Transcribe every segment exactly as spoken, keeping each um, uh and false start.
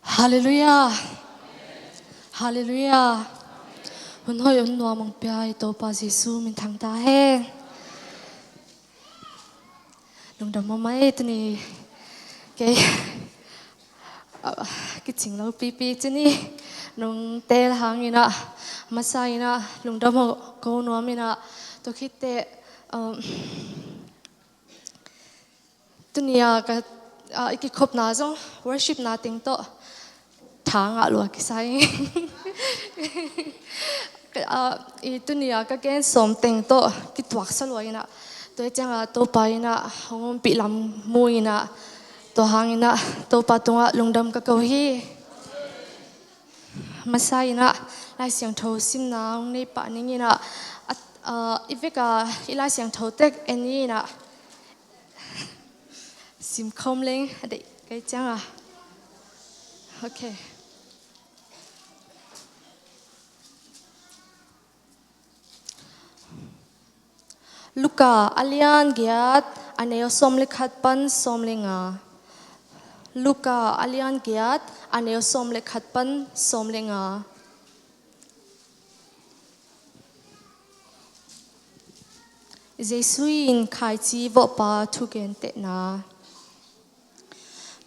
Halleluiah. Halleluiah. Hun hoih, hun nuam hong pia i Topa Jesu min thang ta hen. Lungdam mahmah ei tuni. Kei, ah, kicing lo pipi ci ni. Nong tel hang in ah, masa in ah, lungdam hong ko nuam in ah, tua khit teh, um, tuni a ka, ah, i kikhopna zong worship na teng tawh tha ngah lua kisa hi. Ka, ah, i tuni a ka gen sawm teng tawh kituaksa lua in ah, tua ciang a Topa in ah hong ompih lam mu in ah, tua hang in ah Topa tungah lungdam ka ko hi. Masa in ah Lai Siangtho simna hong nei pah ning in ah, ah, ah, i vek a i Lai Siangtho tek en ni in ah, sim khawm leng a deih kei ciang a. Ok. Luka a lian giat, a neu sawm le khat pan sawm le nga. Luka a lian giat, a neu sawm le khat pan sawm le nga. Jesu in khaici vawhpa thugentehna.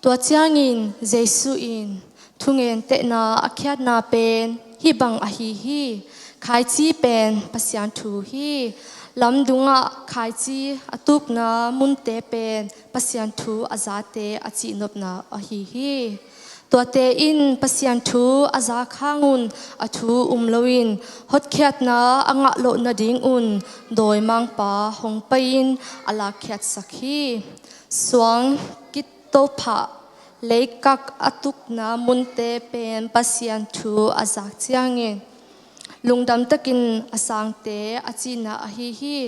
Tua ciangin Jesu in, thugentehna a khiatna pen hih bang ahi hi. Khaici pen Pasian thu hi. Lamdungah khaici a tukna munte pen Pasian thu a zate a cihnopna ahi hi. Tuate in Pasian thu a zak hangun a thu um loin hotkhiatna a ngah loh nadingun dawimangpa hong pai-in a lakkhiatsak hi. Suang kitophah leikak a tukna munte pen Pasian thu a zak ciangin lungdam takin a sangte a cihna ahi hi.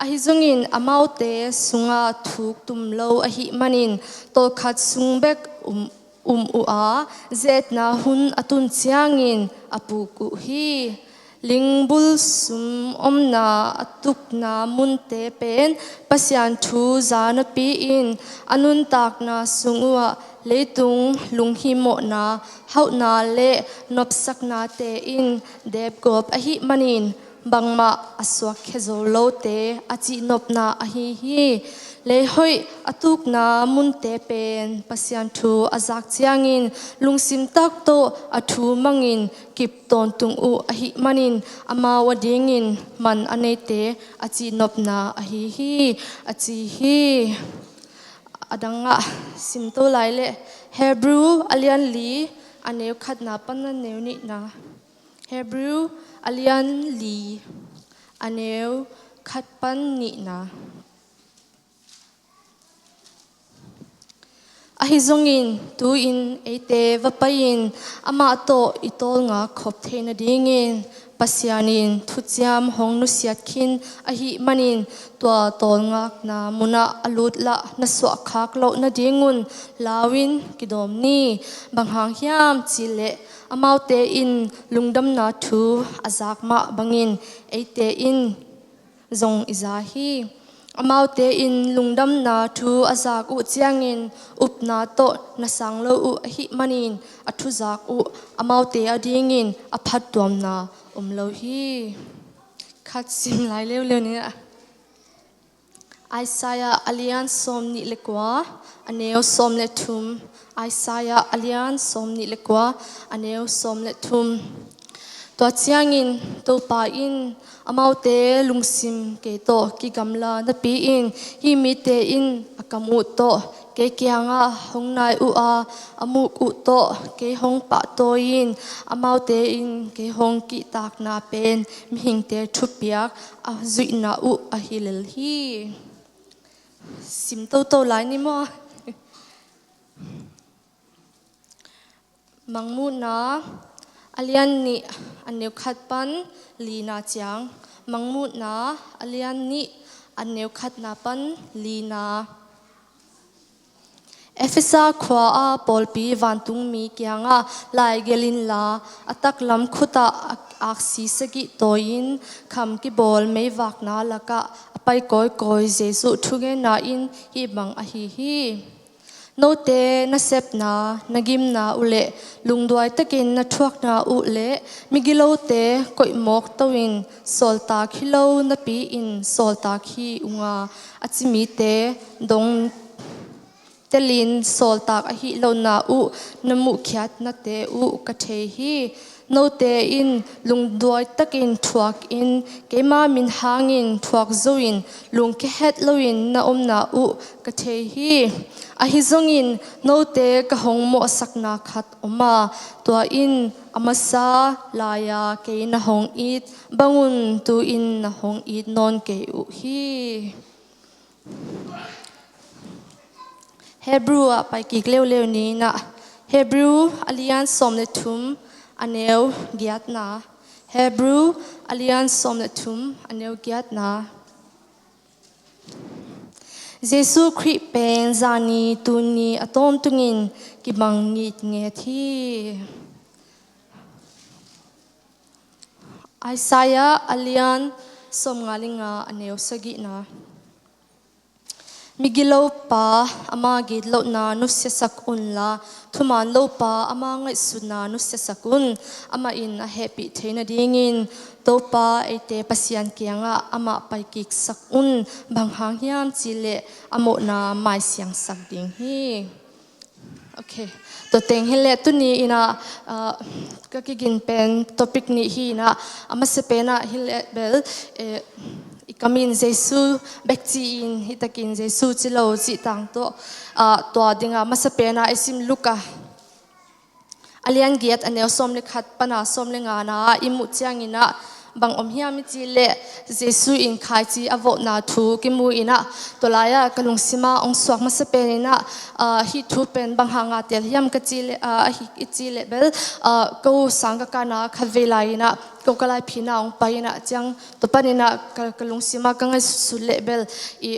Ahi zongin amaute sungah thuk tum lo ahih manin tawlkhat sung bek um, um uh a, ze-etna hun a tun ciangin a puk uh hi. Lingbul sum omna a tukna munte pen Pasian thu za napi-in a nuntakna sung uhah leitung lunghimawhna, hauhna le nopsaknate in depgawp ahih manin bangmah a suakkhia zo lote a cihnopna ahi hi. Leihoih a tukna munte pen Pasian thu a zak ciangin lungsim tak tawh a thu mangin kip tawntung uh ahih manin amau adingin man a neite a cihnopna ahi hi, a ci hi. A dangah simto lai leh Hebrew a lian li, a neu khatna pan a neu nihna. Hebrew a lian li, a neu khat pan nihna. Ahi zongin tu-in eite va pai-in amah tawh i tawlngak khop theih nadingin Pasian in thuciam hong nusiat khin ahih manin tua tawlngakna munah a lutlah na suahkhak loh nadingun lau-in kidawm ni. Bang hang hiam cihleh amaute in lungdamna thu a zak mah bangin eite in zong i za hi. Amaute in lungdamna thu a zak uh ciangin upna tawh na sang lo uh ahih manin a thuzak uh amaute adingin a phattuamna om lo hi. Khat sim lai leuleu ni ah. Isaiah a lian sawm nih le kua, a neu sawm le thum. Isaiah a lian sawm nih le kua, a neu sawm le thum. Tua ciangin Topa in amaute lungsim kei tawh kigamla napi-in hih mite in a kam uh tawh kei kiangah hong nai uh a, a muk uh tawh kei hong pahtawi-in amaute in kei hong kihtakna pen mihingte thupiak a zuihna uh ahi lel hi. Sim toto lai ni maw? Mangmuhna a lian nih a neu khat pan lina ciang. Mangmuhna a lian nih a neu khatna pan lina. Efesa khua-a pawlpi vantungmi kiangah laigelh inla, a taklam khutah a aksi sagih tawi-in kham kibawl meivakna lakah a pai kawikawi Jesuh thugenna in hih bang ahi hi. Note na sepna, na gimna uh le lungduai takin na thuakna uh le migilote koihmawk to-in sawltak hi lo napi-in sawltak hi unga a ci mite dong telin sawltak ahi lohna uh na muhkhiatnate uh ka thei hi. Note in lungduai takin thuakin keima min hangin thuak zo-in lungkia het loin na omna uh ka thei hi. Ahi zongin note ka hong mawhsakna khat om a, tua in a masa lai-a kei na hong it bangun tu-in na hong it nawn kei uh hi. Hebrew ah paikik leuleu ni in ah, Hebrew a lian sawm le thum a neu giatna. Hebrew a lian sawm le thum a neu giatna. Jesu Khrih pen zani, tuni a tawntungin kibang ngitnget hi. Isaiah a lian sawmnga le nga a neu sagihna. Migilo pa ama gitlohna nusiasak unla, thuman lo pa ama ngaihsutna nusiasak un. Amah in a hehpih theina dingin Topa eite Pasian kiangah amah paikiksak un. Bang hang hiam cihleh a mawhna maisiangsak ding hi. Ok. Tua teng hileh tuni in ah, ah, ka kigin pen topic nih hi in ah, a masa pen ah hileh bel, eh, i kam in Jesu bek ci-in, hitakin Jesu ci lo cih tang tawh, ah, tua dingah masa pen ah i sim Luka a lian giat a neu sawm le khat pan a sawm le ngana i muh ciangin ah, bang om hiam i cihleh Jesu in khaici a vawhna thu kimu in ah, tua lai-ah ka lungsim ah hong suak masa pen in ah, ah, hih thu pen bang hanga tel hiam ka cihleh, ah, ahi i cihleh bel, ah, ko sang ka kana khat vei lai in ah ko ka laiphina hong pai in ah ciang tua pan in ah ka, ka lungsim ah ka ngaihsut leh bel i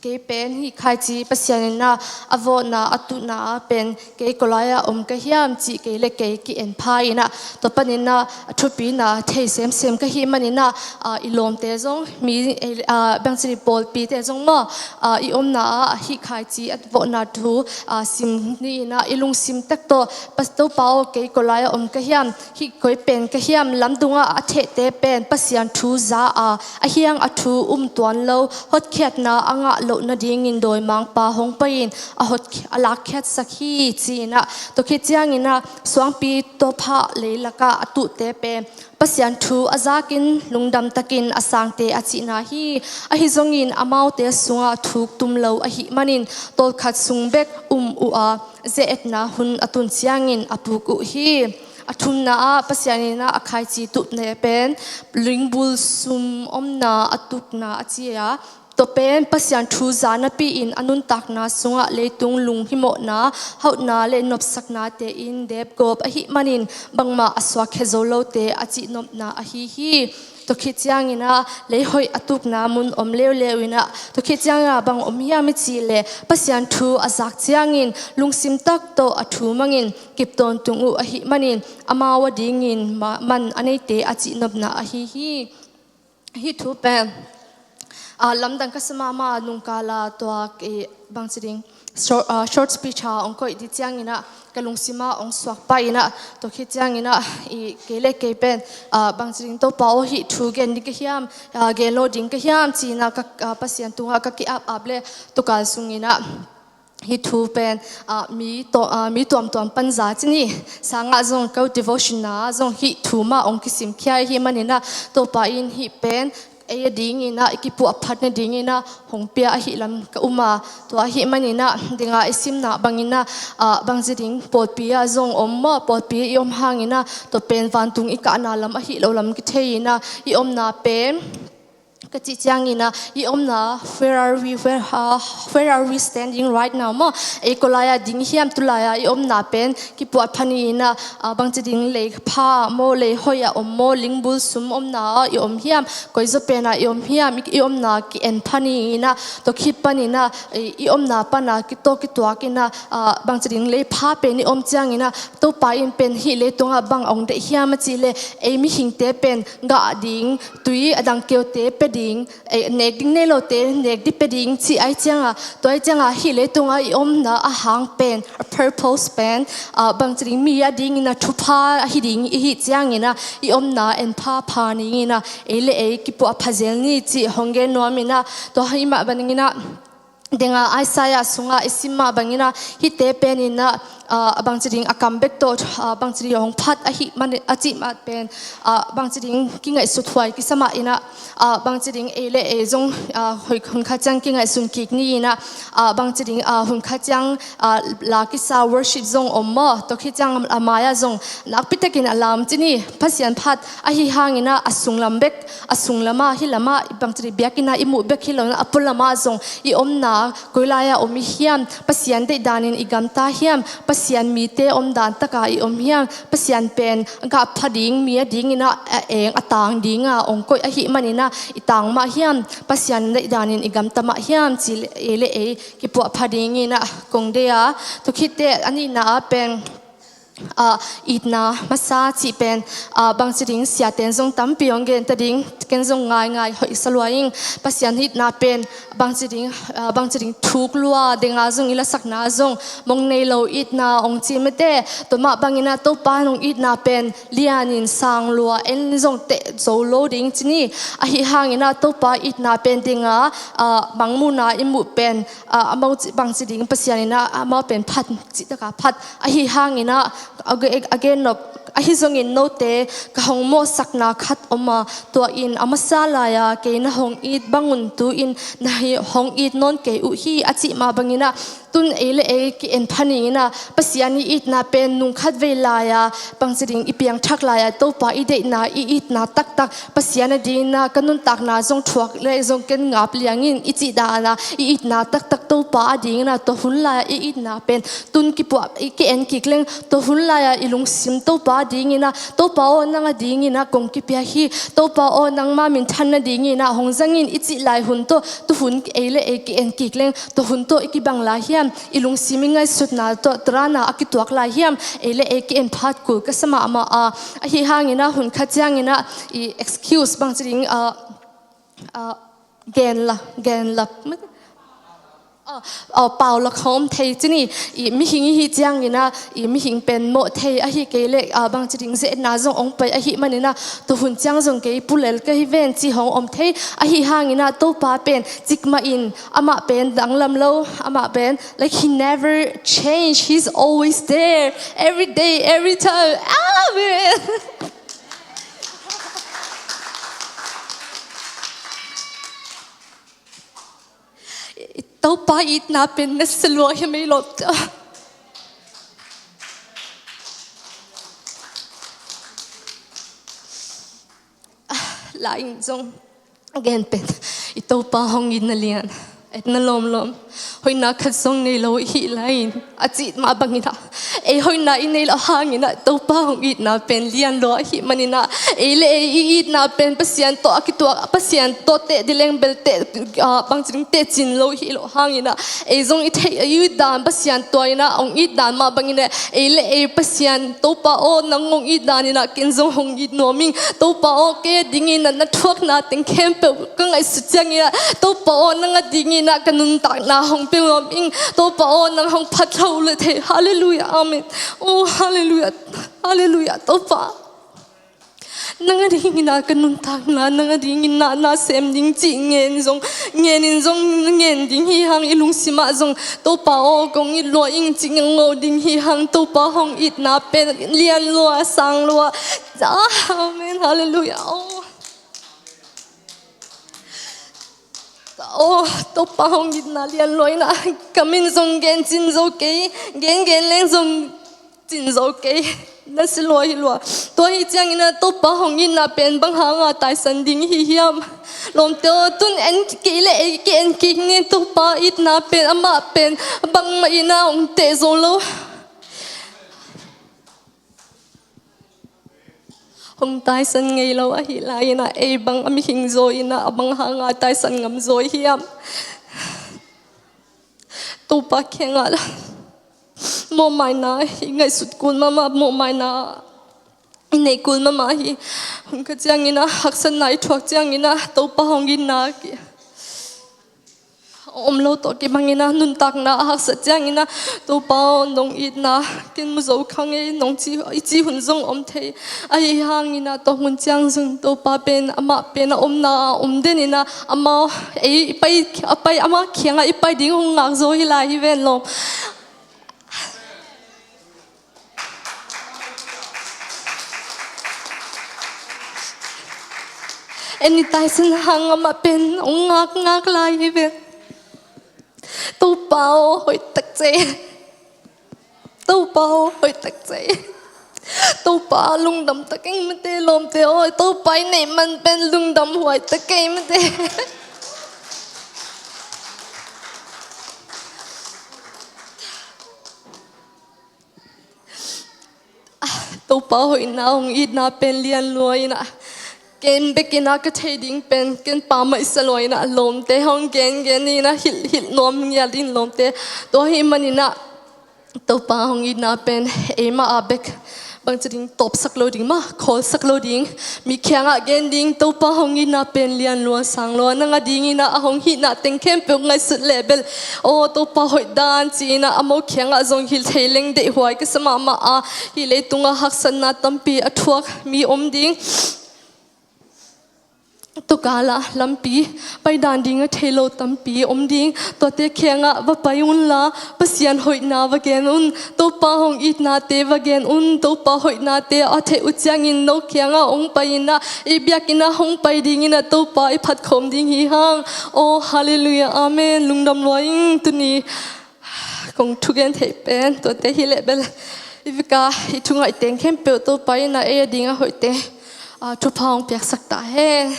kei pen hih khaici Pasian in ah a vawhna a tuhna ah pen kei ko lai-ah om ka hiam cih kei le kei ki-en pha in ah, tua pan in ah a thupina thei semsem ka hih man in ah, ah, i lawmte zong mi, eh, ah, bangci ding pawlpite zong maw, ah, i omna ah hih khaici a vawhna thu, ah, sim ni in ah i lungsim tek tawh, Pas-, Topa aw, kei ko lai-ah om ka hiam, hih koi pen ka hiam, lamdungah a thehte pen Pasian thu za a, a hiang a thu um tuan lo, hotkhiatna a ngah loh nadingin dawimangpa hong pai-in a hotkhi-, a lakkhiatsak hi ci in ah, tua khit ciangin ah suangpi tawphah leilakah a tuhte pen Pasian thu a zakin lungdam takin a sangte a cihna hi. Ahi zongin amaute sungah thuk tum lo ahih manin tawlkhat sung bek um uh a, ze-etna hun a tun ciangin a puk uh hi. A thumna ah Pasian in ah a khaici tuhte pen lingbul sum omna a tukna a ci a, tua pen Pasian thu za napi-in a nuntakna sungah leitung lunghimawhna, hauhna le nopsaknate in depgawp ahih manin bangmah a suakkhia zo lote a cihnopna ahi hi. Tua khit ciangin ah leihoih a tukna mun om leuleu in ah, tua khit ciangin ah bang om hiam i cihleh Pasian thu a zak ciangin lungsim tak tawh a thu mangin kip tawntung uh ahih manin amau adingin ma-, man a neite a cihnopna ahi hi. Hih thu pen, ah, lamdang ka sa mahmah, nungkala tua, eh, bangci ding, short, ah, short speech ah hong koih ding ciangin ah ka lungsim ah hong suak pah in ah, tua khit ciangin ah i kei le kei pen, ah, bangci ding Topa aw, hih thu gen ding ka hiam, ah, gen lo ding ka hiam ci in ah ka, ah, Pasian tungah ka ki-ap ap le tua kal sungin ah hih thu pen, ah, mi to-, ah, mi tuamtuam pan za ci ni. Sangah zong ko devotion ah zong hih thu mah hong kisimkhia ahih manin ah, Topa in hih pen ei adingin ah i kipuahphat nadingin ah hong pia ahih lam ka um a, tua ahih manin ah dinga i simna bangin ah, ah, bangci ding pawlpi ah zong om maw, pawlpi i om hangin ah tua pen vantung i kahna lam ahih loh lam kithei in ah i omna pen ka cih ciangin ah, i omna, where are we, where, uh, where are we standing right now maw? Ei ko lai-ah ding hiam, tu lai-ah i omna pen kipuahphat ni in ah, ah, bangci ding lei pha maw, lei hoih ah om maw, lingbul sum omna ah i om hiam, koi zaw pen ah i om hiam, i, i omna ki-en phat ni in ah, tua khit pan in ah, i, i omna pan ah kitawh kituak in ah, ah, bangci ding lei pha pen i om ciangin ah, Topa in pen hih leitungah bang hong deih hiam a cihleh, ei mihingte pen gah ding tui a dang keute pia ding, eh, nek ding nei lote nek ding pia ding cih ahi cianga, tua ahi cianga hih leitungah i omna a hang pen, a purpose pen, ah, bangci ding mi a dingin a thupha ahi ding i hih ciangina, i omna en phapha ninginah ei le ei kipuah phazel ni cih hong gen nuaminah, tua hi mah banginah, denga Isaiah sunga i sim mah bangina, hihte peninah, ah, a bangci ding a kam bek tawh, ah, bangci ding hong phat ahi man a cih mah pen, ah, bangci ding kingaihsut huai kisa mah inah, ah, bangci ding ei le ei zong, ah, hoi hun khat ciang kingaihsun kik ni inah, ah, bangci ding, ah, hun khat ciang, ah, la kisa worship zong om maw, tua khit ciang a mai-ah zong nakpitakin a lam ci ni, Pasian phat ahi hanginah a sunglam bek, a sunglamah, hih lamah, bangci ding biakinnah i muh bek hi lo inah, a pualamah zong i omna koi lai-ah om i hiam, Pasian deihdanin i gamta hiam, Pasian mite omdan taka i om hiam, Pasian pen gah pha ding mi a dinginah a eng a tang dinga ong koih ahi maninah, i tang mah hiam, Pasian deihdanin i gamta mah hiam, ci le ei le ei kipuah pha dinginah kong deih a, tua khitte a nihna ah pen, ah, itna masa cih pen, ah, bangci ding siaten zong tampi hong genta ding, ken zong ngaingai hoih sa lua ing. Pasian itna pen bangci ding, ah, bangci ding thuk lua, denga zong i lasakna zong mong nei lo itna hong ci mate, tua mah banginah Topa hong itna pen lianin sang lua, en zong teh zo lo ding ci ni. Ahi hanginah Topa itna pen denga, ah, mangmuhna i muh pen, ah, amau ci, bangci ding Pasian inah amau pen phat, cih taka phat ahi hanginah, a ge-, a gen nop, ahi zongin note ka hong mawhsakna khat om a, tua in a masa lai-a kei na hong it bangun tu-in na hi hong it nawn kei uh hi a cih mah banginah, tun ei le ei ki-en pha ninginah, Pasian i itna pen nung khat vei lai-a, bangci ding i piangthak lai-a, Topa i deihna i itna taktak, Pasian a dinginah ka nuntakna zong thuak le zong ken ngap liangin i cih dana i itna taktak Topa a dinginah, tua hun lai-a i itna pen tun kipuah, i ki-en kik leng, tua hun lai-a i lungsim Topa a dinginah, Topa aw nang a dinginah kong kipia hi, Topa aw nangma minthan nadinginah hong zangin i cih lai hun tawh, tu hun ei le ei ki-en kik leng, tua hun tawh i kibang lai hiam, i lungsim i ngaihsutna tawh tarana a kituak lai hiam, ei le ei ki-en phat kul ka sa mahmah a, ahi hanginah hun khat cianginah i excuse bangci ding, ah, ah, genla, genla, ah, ah, paula khawm thei ci ni, i mihing i hi cianginah, i mihing pen mawh thei ahi kei leh, ah, bangci ding zetna zong ong pai ahi maninah, tua hun ciang zong kei pulel ka hi ven ci hong om thei, ahi hanginah Topa pen cikmah in, amah pen danglam lo, amah pen, like, he never change, he's always there, every day, every time. Amen. Topa itna pen na sa lua hi mei lawp ta. Laing zong gen pen, i Topa hong itna lian, etna lawmlawm, hoihna khat zong nei lo i hi lai-in a cih mah banginah, ei hoihna i nei loh hanginah Topa hong itna pen lian lua ahi maninah, ei le ei i itna pen Pasian tawh a kituak, Pasian tawh teh dileng belte, ah, bangci ding teh cin lo i hi loh hanginah, ei zong i theih i it dan Pasian tua inah hong it dan mah banginah, ei le ei Pasian Topa aw nang hong it dan inah ken zong hong it nuam ing. Topa aw kei a dingin na thuakna teng khempeuh ka ngaihsut ciangin ah, Topa aw nang a dingin ah ka nuntakna hong pia nuam ing. Topa aw nang hong phat hlo le thei. Halleluiah. Amen. Oh, halleluiah. Halleluiah. Topa, nang a dingin ah ka nuntakna, nang a dingin ah na sem ding cih ngen zong, ngen in zong ngen ding hi hang, i lungsim ah zong Topa aw kong it lua ing cih ngen lo ding hi hang. Topa hong itna pen lian lua, sang lua. Amen. Halleluiah. Oh. Oh, Topa hong itna lian lua inah, ka min zong gen cin zo kei, gen gen leng zong cin zo kei. Na si lua hi lua. Tua hi ciangin ah Topa hong itna pen bang hanga taisan ding hi hiam? Lawmte aw, tun en kei le ei ki en kik nge, Topa itna pen, amah pen bangmah inah hong teh zo lo. Hong taisan ngei lo ahih lai-in ah, ei bang a mihing zaw in ah, a bang hanga taisan ngam zaw hiam? Topa kiangah mawhmaina, i ngaihsut kun mahmah mawhmaina i neih kul mahmah hi. Hun kha ciangin ah, haksatna i thuak ciangin ah, Topa hong itna ki, a om lo tawh kibangin ah, nuntakna a haksat ciangin ah, Topa aw, nong itna ken mu zo kha ngei, nong ci, i ci hun zong om thei. Ahi hangin ah, tua hun ciang zong Topa pen, amah pen a omna a om den in ah, amah ei i pai, a pai, amah kiangah i pai ding hong ngak zaw hi lai hi ven lawm. Anytime sun hang amah pen hong ngakngak lai hi ven. Topa aw, hoih tak cei. Topa aw, hoih tak cei. Topa lungdam tak ing mate lawmte aw. Topa i neih man pen lungdam huai tak ing mate. Topa hoihna hong itna pen lian lua in ah, ken bek in ah ka thei ding pen ken pammaih sa lua in ah, lawmte hong gengen in ah, hilh, hilh nuam ngiat in lawmte. Tua ahih manin ah, Topa hong itna pen eimah a bek bangci ding tawpsak lo ding mah, khawlsak lo ding. Mi kiangah gen ding, Topa hong itna pen lian lua, sang lua, nang a dingin ah a hong hihna teng khempeuh ngaihsut leh bel, aw, Topa hoih dan ci-in ah, amau kiangah zong hilh thei leng deihhuai ka sa mahmah a, hih leitungah haksatna tampi a thuak mi om ding. Tua kal ah lampi paidan ding a thei lo tampi om ding. Tuate kiangah va pai unla, Pasian hoihna va gen un. Topa hong itnate va gen un. Topa hoihnate a theih uh ciangin no kiangah hong pai in ah, i biakinn ah hong pai dingin ah, Topa i phatkhawm ding hi hang. Aw, halleluiah, amen. Lungdam lua ing. Tuni kong thugen theih pen tuate hi leh bel, i vekpi i thungaih teng khempeuh Topa in ah ei a dingah hoihte, ah, thupha hong piaksak ta hen.